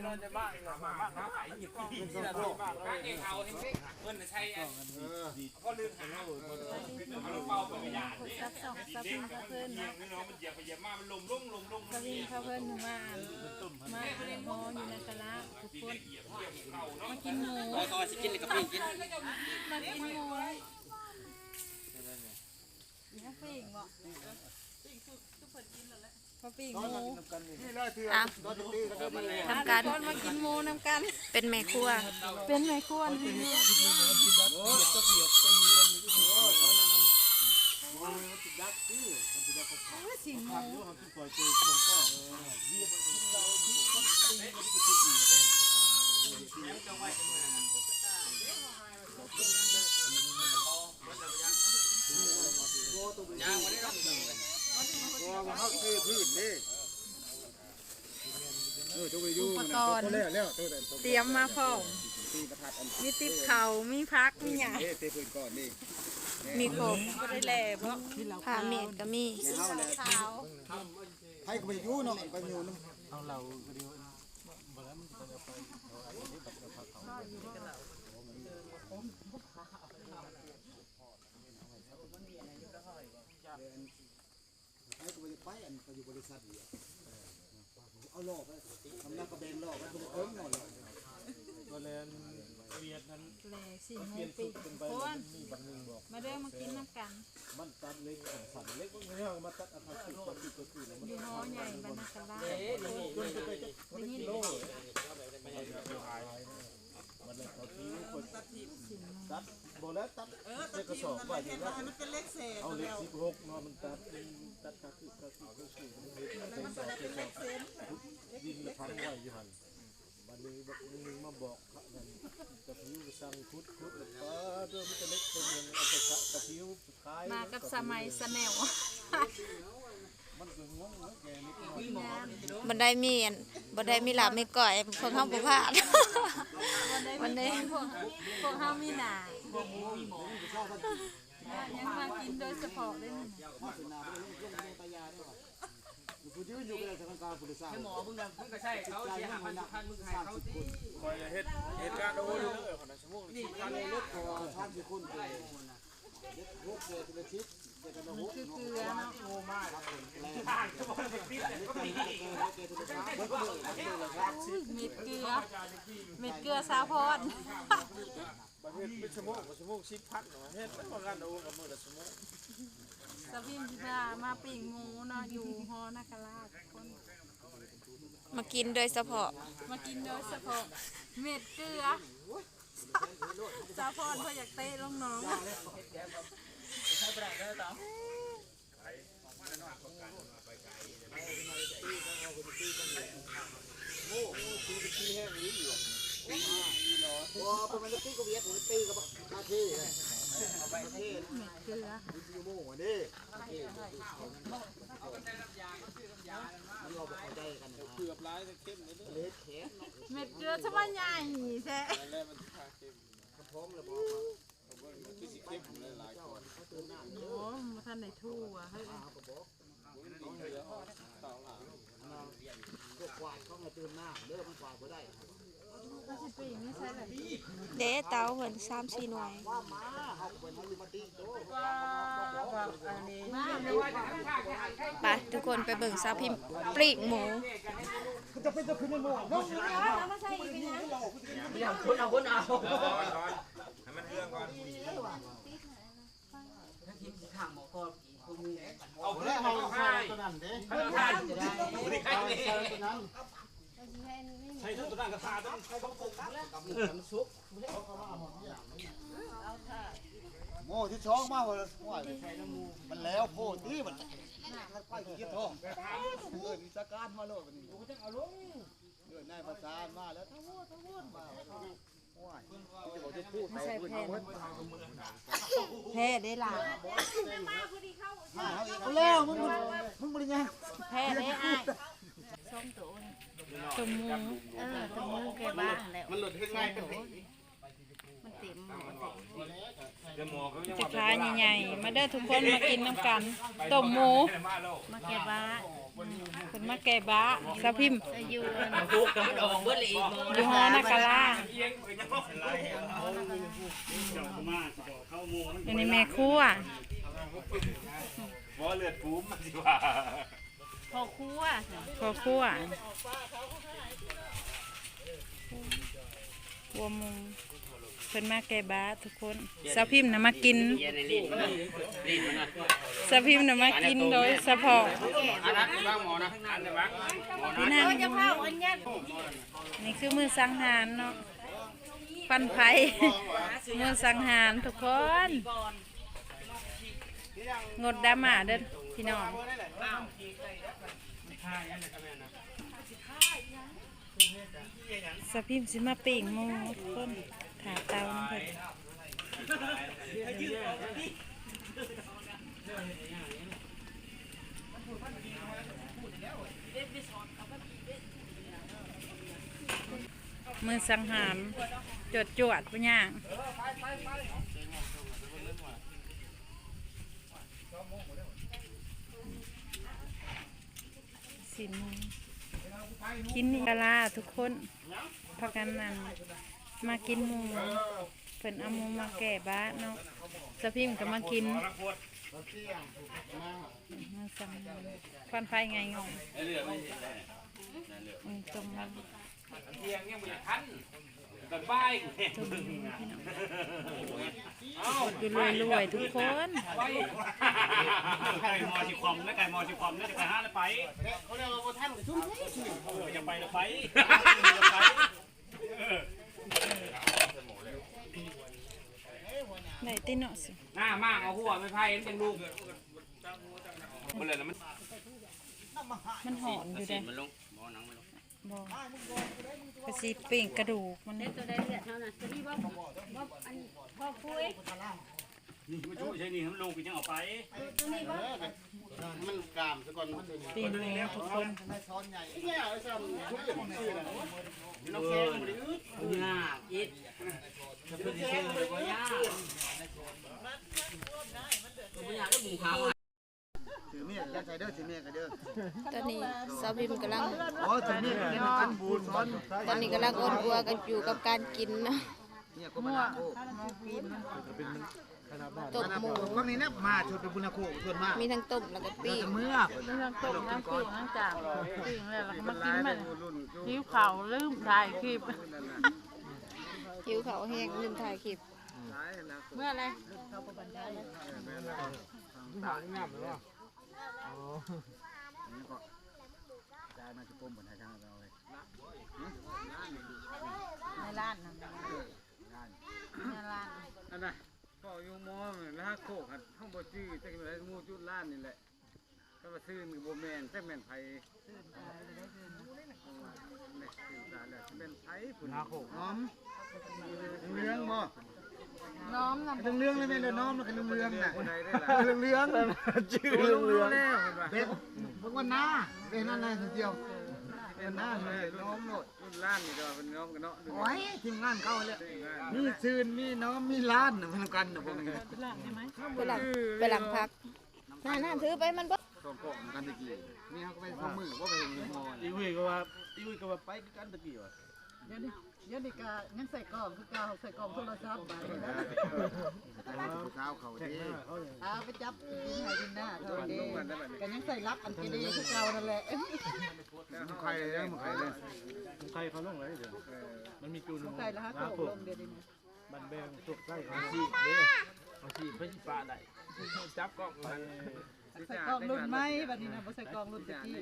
ກັບສອງສາວພິມພາເພິ່ນເນາະ ສາວພິມພາເພິ່ນມາ ມາຫໍຢູ່ນາກາລາທຸກຄົນ ມາກິນໝູ ເຂົາວ່າຊິກິນແລ້ວກໍປີ້ງກິນ ມາກິນໝູ ກິນປີ້ງບໍ່? ມາປີ້ງໝູ ອ່ະ ນຳກັນ ມາກິນໝູນຳກັນ ເປັນແມ່ຄົວ ເປັນແມ່ຄົວ ໂອ້ຍ ຊິງໝູ. ອຸປະກອນຕຽມມາພ້ອມ ມີຕິບເຂົ້າ ມີຜັກ ມີຫຍັງ ມີຄົບ ບໍ່ໄດ້ແລ່ບໍ? ຜ້າເມັດກໍມີ ຂາວ ໃຜກໍບໍ່ຢູ່ເນາະ ໄປຢູ່ນຳ ເອົາເຫຼົ້າກໍດີ ບໍ່ແລ້ວມັນກໍເອົາໄປ ເອົາອັນນີ້ບັດເອົາຜ້າຂາວ ໃຜກໍບໍ່ຢາກໄປ ອັນໄປຢູ່ບໍລິສັດເວຍກ ເອົາລໍ້ໄປ ທຳນາກໍແບ່ງລໍ້ໄປ ຄົນລະເຄິ່ງເນາະ ກໍແລ່ນວຽກນັ້ນ ແລ່ຊິງໂມງປີກ ມີບັດໜຶ່ງບອກ ມາເດີ ມາກິນນຳກັນ ມັນຕັດເຫຼັກ ສັ່ນເຫຼັກ ມັນເອົາມາຕັດ ເອົາເຂົ້າ ຢູ່ຫໍໃຫຍ່ບັນນາກາລາ ໄດ້ຍິນ ມັນເອົາເຂົ້າທີ່ຄົນຕັດ ບໍ່ແລ້ວຕັດ ເອີ ຕັດທີ່ມັນເຮັດໃຫ້ມັນເປັນເຫຼັກເສນ ເອົາເຫຼັກສິບຫົກເນາະ ມັນຕັດ ຕັດກະຄື ກະຄື ກະຄື ມັນເປັນເຫຼັກເສນ ດິນມັນທັງໄວ້ຢູ່ຫັ້ນ ບັດນີ້ບັກໜຶ່ງມາບອກ ກະພິວສັ່ງຂຸດ ຂຸດ ແລ້ວປາດ ເດີ ມີແຕ່ເຫຼັກເຕັມເລີຍ ເອົາໄປກະພິວ ມາກັບສະໄໝຊາແນວ ມັນກໍງົງເນາະ ແກນີ້ ບໍ່ໄດ້ມີອັນ ບໍ່ໄດ້ມີລາບມີກ້ອຍ ພວກເຮົາບໍ່ພາດ ບໍ່ໄດ້ມີ ພວກ ພວກເຮົາມີໜ້າ ຍັງມາກິນໂດຍສະເພາະເດ້ນີ້ ຜູ້ຢືນຢູ່ກໍໄດ້ ທາງການຜູ້ໂດຍສານ ໃຫ້ໝໍເບິ່ງນະ ມຶງກໍໃຊ້ເຂົາເສຍຫ້າພັນ ສິບພັນ ມຶງກໍໃຫ້ເຂົາຕິ ຂ້ອຍເຮັດ ເຮັດການໂອເລີຍ ຄົນລະຊົ່ວໂມງ ນີ້ ສາມສິບຄົນ ເຮັດຫົກແຕ່ລະທິດ ແຕ່ລະຫົກ ຄືເກືອເນາະ ເມັດເກືອ ເມັດເກືອສາວພອນ. ບັດເຮັດເປັນຊົ່ວໂມງ ກໍຊົ່ວໂມງສິບພັນເນາະ ເຮັດແລ້ວວ່າງານໂອກັບມື້ລະຊົ່ວໂມງ ສາວພິມຊິພາມາປີ້ງໝູເນາະ ຢູ່ຫໍນາກາລາທຸກຄົນ ມາກິນໂດຍສະເພາະ ມາກິນໂດຍສະເພາະ ເມັດເກືອ ສາວພອນເພິ່ນຢາກເຕະລົງໜອງ. ໂອ້ ໂອ້ ຕີ ຕີແຮງອີ່ຫຼີ ບໍ່ ບໍ່ແມ່ນຕີກັບວຽດ ຕີກັບຄາເທ ຄາເທ ເກືອ ໂມເດ້ ມັນເວົ້າບໍ່ເຂົ້າໃຈກັນ ເກືອບຫຼາຍແຕ່ເຄັມເດ້ ເລດແຂນ ເມັດເກືອສະບາຍໃຫຍ່ແທ້ ແລ້ວມັນຄາເຄັມ ມັນພ້ອມແລ້ວບໍ່? ໂອ້ ບໍ່ທັນໄດ້ທົ່ວເຮີ້ຍ ເດ້ເຕົາເພິ່ນສາມສີ່ໜ່ວຍ ໄປທຸກຄົນໄປເບິ່ງສາວພິມປີ້ງໝູ ເອົາຄົນເອົາຄົນເອົາ ໃຫ້ມັນເລື່ອງກ່ອນ ຖ້າທີມສີຂ້າງໝໍກໍກິນຄົນໜຶ່ງ ເອົາແລ້ວ ເອົາໃສ່ຕົວນັ້ນເດ້ ໃສ່ຕົວນັ້ນ ໃສ່ຕົວນັ້ນກະທາ ຕ້ອງໃສ່ຕົວນັ້ນ ກັບໝູກັບມັນສຸກ ໝໍທີສອງມາ ໂອ້ຍ ມັນແລ້ວໂພດຕິ ມັນໄປກິນທອງ ເອີ້ນວິຊາການມາໂລດບັດນີ້ ເອີ້ນນາຍປະສານມາແລ້ວ ທະວອນ ທະວອນມາ ໂອ້ຍ ໃສ່ແຜ່ນ ແພ້ເດ້ຫຼານ ເອົາແລ້ວ ມັນ ມັນບໍ່ໄດ້ຫຍັງ ແພ້ເດ້ອ້າຍ ສອງໂຕ ຕົ້ມໝູ ເອີ ຕົ້ມໝູແກ່ບ້ານແລ້ວ ມັນລົດເຮັດງ່າຍ ມັນເຕັມ ແຕ່ຂາໃຫຍ່ໆ ມາເດີທຸກຄົນ ມາກິນນຳກັນ ຕົ້ມໝູ ມາແກ່ບ້ານ ເພິ່ນມາແກ່ບາດ ສາວພິມ ຢູ່ ມັນອອກເບິດລະອີກ ຢູ່ຫໍນາກາລາ. ອັນນີ້ແມ່ຄົວ ບໍ່ເລືອດປູມ ມັນຊິວ່າ ພໍ່ຄົວ ພໍ່ຄົວ ຄົວມຸງ. ເພິ່ນມາແກ່ບາດທຸກຄົນ. ສາວພິມນະມາກິນ ສາວພິມນະມາກິນໂດຍສະເພາະ. ນີ້ຄືມື້ສັງຫານເນາະ ຄວັນໄຟ ມື້ສັງຫານທຸກຄົນ. ງົດດຣາມາເດີ້ພີ່ນ້ອງ. ສາວພິມຊິມາປີ້ງໝູທຸກຄົນ ຖ້າເຕົານຳເພິ່ນ. ມື້ສັງຫານ ຈວດໆ ບໍ່ຍ່າງ. ຊິນ ກິນນີ້ ດາລາທຸກຄົນ ພາກັນນັ້ນ ມາກິນໝູ ເພິ່ນເອົາໝູມາແກ່ບາດເນາະ. ສາວພິມກໍມາກິນ ມາສັ່ງ ຄວັນໄຟໄງງອງ ອືມ ຕົ້ມ ທ່ຽງຍັງບໍ່ທັນ ຕອນບ່າຍ ເບິ່ງ ເອົາ ຢູ່ລວຍໆ ທຸກຄົນ. ໄກ່ໝໍຊິຄວາມ ໄກ່ໝໍຊິຄວາມ ຈະໄປຫາລະໄປ ເຂົາເອີ້ນວ່າບໍ່ທັນກໍຊຸມ ເອີ ຢາກໄປລະໄປ ຢາກໄປ ເອີ ໄດ້ຕິເນາະ ໜ້າມາກເອົາຫົວໄມ້ໄຜ່ມັນຈັ່ງລຸກ ມັນຮ້ອນຢູ່ເດ້ ບໍ່ ກະຊິປີ້ງກະດູກມັນ. ເຮັດໂຕໃດເລືອດເຮົານະ ໂຕນີ້ບໍ່ ບໍ່ ອັນ ພໍ່ຄຸຍ ນີ້ມາຈຸໃສ່ນີ້ ມັນລົງກໍຍັງເອົາໄປ ເອີ ໂຕນີ້ບໍ່ ມັນກາມຊະກ່ອນ ປີ້ງແນ່ທຸກຄົນ ນ້ອງແຊງບໍ່ໄດ້ອຶດ ຍາກອີກ ເພິ່ນຊິເຊີງບໍ່ຍາກ ບໍ່ຍາກ ໝູເຮົາ ຖືເມກຢ່າໃສ່ເດີ ຖືເມກເດີ. ຕອນນີ້ສາວພິມກຳລັງ ອໍ ຖືເມກເປັນການບູນສອນ ຕອນນີ້ກຳລັງໂອ້ນອວກັນຢູ່ກັບການກິນເນາະ ເມຍກໍມານັ່ງໂອ້ ຕົ້ມໝູ ເບິ່ງນີ້ນະ ມາຊົນເປັນບຸນນາໂຄຊົນມາ ມີທັງຕົ້ມແລ້ວກໍປີ້ງ ມີທັງຕົ້ມ ມີທັງປີ້ງ ທັງຈາງ ປີ້ງແລ້ວ ແລ້ວກໍມາກິນມັນ ຫິວເຂົ້າ ລືມຖ່າຍຄລິບ ຫິວເຂົ້າແຮງ ລືມຖ່າຍຄລິບ ເມື່ອໃດ ໃນຮ້ານນະ ໃນຮ້ານ ອັນນະ ເວົ້າຢູ່ໝໍລະໂຄກຫັ້ນ ເຮົາບໍ່ຈື່ ຈັກແມ່ນໝູຈຸດລ້ານນີ້ແຫຼະ ແຕ່ວ່າຊື່ນີ້ບໍ່ແມ່ນ ຈັກແມ່ນໃຜ ຊື່ຕາຍແລ້ວ ຊື່ຕາຍແລ້ວ ຊິແມ່ນໃຜພຸ້ນ ນາໂຄກ ນ້ອມ ເຫຼືອງບໍ່ ນ້ອມນະ ເຫຼືອງໆ ແມ່ນແລ້ວ ນ້ອມ ແລ້ວກໍເຫຼືອງໆ ນະ ເຫຼືອງໆ ຊື່ເຫຼືອງໆ ແບບເບິ່ງວ່າໜ້າ ເປັນນັ້ນນະ ດຽວ ເປັນໜ້າ ນ້ອມໂລດ ລຸ້ນລ້ານນີ້ກໍເປັນນ້ອມກັນເນາະ ໂອ້ຍ ທີມງານເຂົາແຫຼະ ມີຊື່ນ ມີນ້ອມ ມີລ້ານນະ ມານຳກັນນະ ພວກນີ້ ໄປຫຼັງ ໄປຫຼັງພັກ ນັ້ນໆ ຖືໄປມັນບໍ່ ສອງກອງນຳກັນຕະກີ້ ນີ້ເຮົາກໍໄປສອງມື້ ບໍ່ໄປເຫັນໝໍ ອີຫຸ້ຍກໍວ່າ ອີຫຸ້ຍກໍວ່າໄປຄືກັນຕະກີ້ວ່າ ດຽວນີ້ ດຽວນີ້ກະຍັງໃສ່ກ້ອງຄືເກົ່າ ໃສ່ກ້ອງໂທລະສັບບາດນີ້ ຜູ້ສາວເຂົາເດ້ ເອົາໄປຈັບກິນໄຮ່ກິນນາເຂົາເດ້ ກະຍັງໃສ່ລັບອັນເກເດຄືເກົ່ານັ້ນແຫຼະ ໝູໄຂ່ເດ້ ໝູໄຂ່ເດ້ ໝູໄຂ່ເຂົາລົງໄດ້ເດີ ມັນມີຈຸໜຶ່ງ ໝູໄຂ່ລະຫາໂຕລົງເດ ມັນແບ່ງໂຊກໄສ້ເອົາຊີບເດ້ ເອົາຊີບໄປຊິປະໄດ້ ຈັບກ້ອງມັນ ໃສ່ກ້ອງລຸ້ນໃໝ່ ບາດນີ້ນະ ບໍ່ໃສ່ກ້ອງລຸ້ນຕະກີ້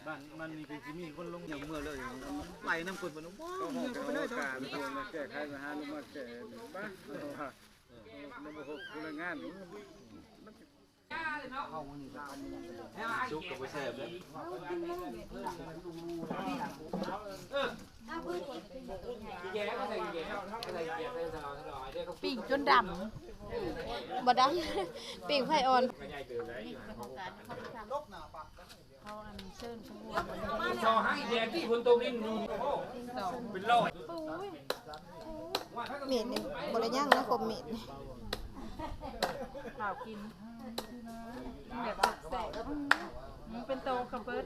ບ້ານມັນນີ້ຄືຊິມີຄົນລົງ ຍັງເມືອເລີຍ ໄລ່ນຳຄົນເພິ່ນ ໂອ້ຍ ເມືອໄປເລີຍ ແກ້ໄຂບັນຫາລົງມາແກ້ ໄປ ເອີ ນຳບໍ່ຄົບຄົນລະງານ ສຸກກໍບໍ່ແຊບເດ້ ປີ້ງຈົນດຳ ບໍ່ດຳ ປີ້ງໄຟອ່ອນ ເຂົາອັນເຊີນສະຫງວນ ຊໍໃຫ້ແດດທີ່ຝົນຕົກນີ້ໜູ ເປັນຮ້ອຍ ມີດນີ້ບໍ່ໄດ້ຍັງນະ ຄົມມີດນີ້ ข้าวกิน แบบแซ่บๆ อืม หมูเป็นโตก็เบิด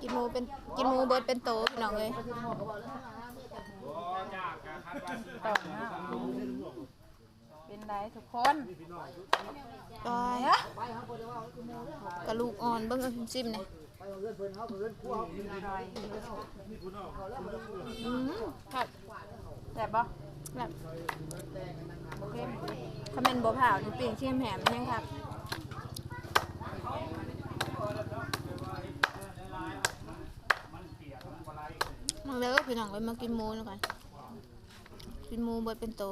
กินหมูเป็น กินหมูเบิดเป็นโตพี่น้องเอ้ย ต่อหน้า เป็นไดทุกคน ตาย กะลูกอ่อน เบิ่ง เอาซิมๆ แหน่ อืม คัก แซ่บบ่ แซ่บ บ่เค็ม คันแม่นบ่พร้าวนี่ ปิ้งแฮมๆ มันแฮงคัก มาเด้อพี่น้องเอ้ย มากินหมูนำกัน กินหมูเบิดเป็นโต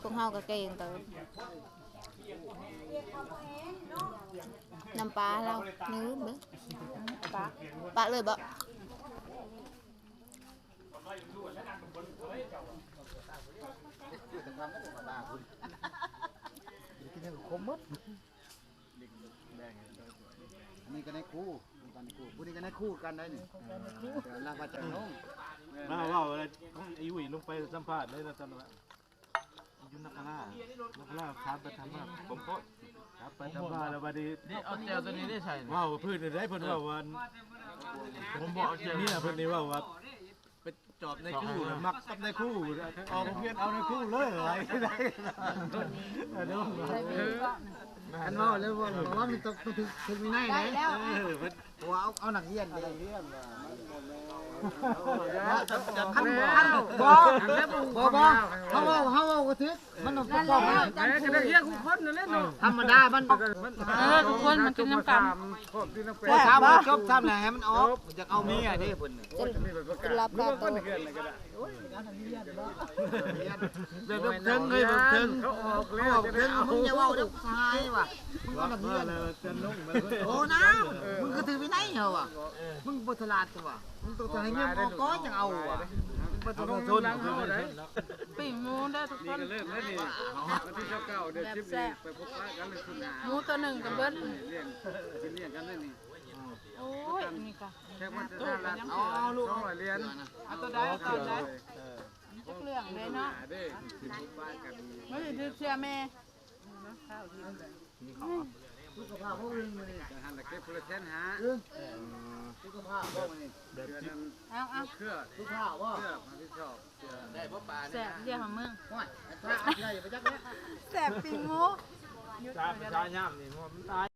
พวกเฮาก็เก่งเติบ น้ำปลาเรา นี่เบิ่ง ปะ ปะเลยบ่ กินให้ครบหมด อันนี้ก็นายครู ผู้นี้ก็นายครู ผู้นี้ก็นายครูกันได้นี่ เออ ลากมาจากน้อง มาเว้าอะไร ของอีหวีลงไปสัมภาษณ์เลยนะ ตอนนั้น อยู่นักล่า นักล่าถามไปถามมา ผมก็ถามไปถามมา แล้วบัดนี้ นี่เอาแจวตัวนี้ได้ใส่ เว้ากับเพิ่นได้ เพิ่นเว้าว่า ผมบอกเอาแจว เมียเพิ่นนี่เว้าว่า ไปจอบนายครูน่ะ มักกับนายครู ออกโรงเรียนเอานายครูเลย หลายได้ เออ คันเว้าแล้วว่า ระวังนี่ต้อง ต้องถืก ถืกวินัยนะ เออ เพิ่น เพราะว่าเอา เอานักเรียนเด้ คัน คัน บ่ บ่ บ่ เฮาเว้า เฮาเว้าก็ถืก มันต้อง นั่นแหละ ต้อง เออ ก็ได้เรียกทุกคนนั่นแหละเนาะ ธรรมดา มัน เออ ทุกคนมากินนำกัน พอถามว่าจบ ถามแล้วให้มันออก อยากเอาเมียเด้เพิ่นน่ะ จน จนหลับคาโต แบบเทิง เฮ้ย แบบเทิง เขาออกแล้ว เขาออกเทิง จะได้เอา มึงอย่าเว้าเด้อ ผู้ชายว่ะ มึงเอานักเรียน โอ้ น้า มึงคือถืกวินัยเหรอวะ มึงบ่ฉลาดตัววะ มึงต้องให้เมียมึงออกก่อนจั่งเอาวะ มึงบ่ต้องลงทุน ปิ้งหมูเด้อทุกคน นี่ก็เริ่มแล้วนี่ วันที่ยี่สิบเก้า เดือนสิบ นี่ ไปพบปะกันเลยคุณ หมูตัวหนึ่งก็เบิด เลี้ยง กินเลี้ยงกันเลยนี่ โอ้ย อันนี้ก็ แค่วันจะได้ละ เอา เอาลูก สองร้อยเหรียญ เอาตัวใด เอาตัวใด เออ มันจะเกลืองเลยเนาะ เด้ สิพบปะกัน มันสิถืกเสื้อแม่ สุขภาพพวกมึงมื้อนี้ จะหันละเก็บคนละแสนห้า เออ สุขภาพพวกมื้อนี้ แบบ เดือนนั้น เอา เอา เครือ สุขภาพบ่ เครือรับผิดชอบ ได้บ่ปลา แซ่บเดียวของมึง โอ้ย ถ้าเอาเสื้ออย่าไปจักเลย แซ่บปิ้งหมู ชา ชายามนี่มันตาย